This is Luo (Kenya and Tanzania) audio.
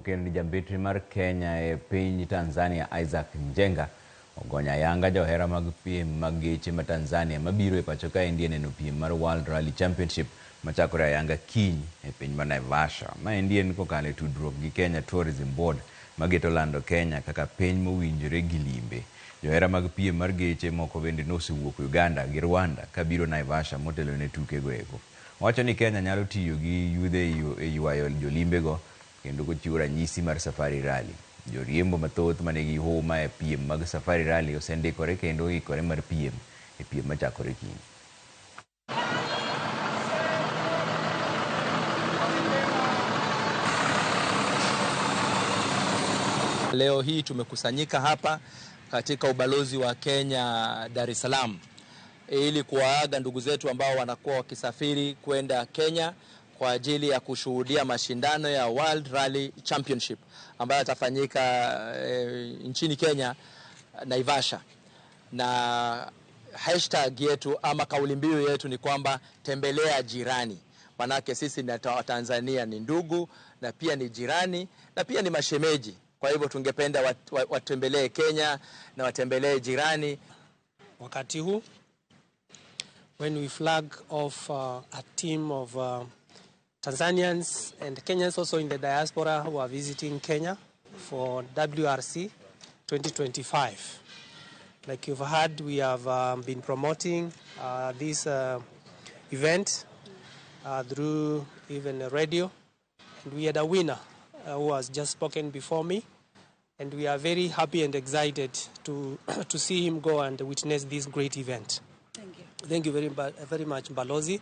Tuke en ni jambetri mar Kenya e piny Tanzania Isaac Njenga ogonyo ayanga johera mag piem mag geche ma Tanzania mabiro e pacho kaendi e neno piem mar World Rally Championship machakore ayanga kiny e piny mar Naivasha. Maendi en kokalo e tudruok gi Kenya Tourism Board mageto lando Kenya kaka piny mowinjore gi limbe. Johera mag piem mar geche moko bende nosewuok Uganda gi Rwanda kabiro Naivasha motelo ne tukego eko. Owacho ni Kenya nyalo tiyo gi yudhe e ywayo jolimbego kendo kochiwo ranyisi mar Safari Rally. Joriembo mathoth manigi huma e piem mag Safari Rally osendikore kendo oikore mar piem e piem machakore kiny. Leo hii tumekusanyika hapa katika ubalozi wa Kenya Dar es Salaam ili kuwaaga ndugu zetu ambao wanakuwa wakisafiri kwenda Kenya kwa ajili ya kushuhudia mashindano ya World Rally Championship ambayo yatafanyika nchini Kenya, Naivasha. Na hashtag yetu ama kauli mbiu yetu ni kwamba tembelea jirani. Manake sisi na Tanzania ni ndugu na pia ni jirani na pia ni mashemeji. Kwa hivyo tungependa watembelee Kenya na watembelee jirani. Wakati huu when we flag off a team of Tanzanians and Kenyans also in the diaspora who are visiting Kenya for WRC 2025. Like you've heard, we have been promoting this event through even the radio. And we had a winner who has just spoken before me. And we are very happy and excited to see him go and witness this great event. Thank you. Thank you very, very much, Balozi.